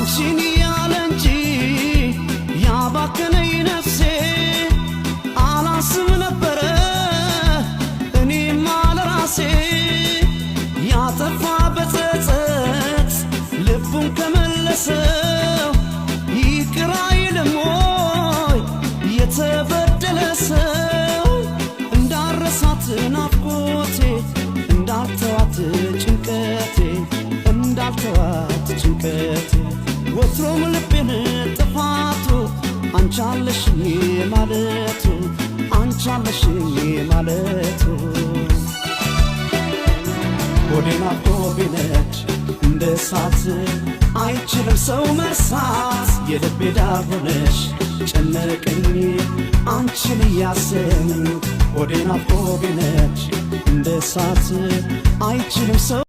አንቺን እያለ እንጂ ያባከነኝ ነፍሴ አላስብ ነበረ እኔማ ለራሴ። ያጠፋ በጸጸት ልቡን ከመለሰው ይቅር አይልም ወይ የተበደለ ሰው? እንዳረሳት ናፍቆቴ፣ እንዳልተዋት ጭንቀቴ፣ እንዳልተዋት ጭንቀቴ። ወትሮም ልቤን ጥፋቱ አንቻለሽኝ ማለቱ፣ አንቻለሽኝ ማለቱ። ሆዴ ናፍቆ ቢነድ እንደ እሳት አይችልም ሰው መርሳት። የልቤ ዳር ሆነሽ ጨነቀኝ አንቺን እያሰኝ። ሆዴ ናፍቆ ቢነድ እንደ እሳት አይችልም ሰው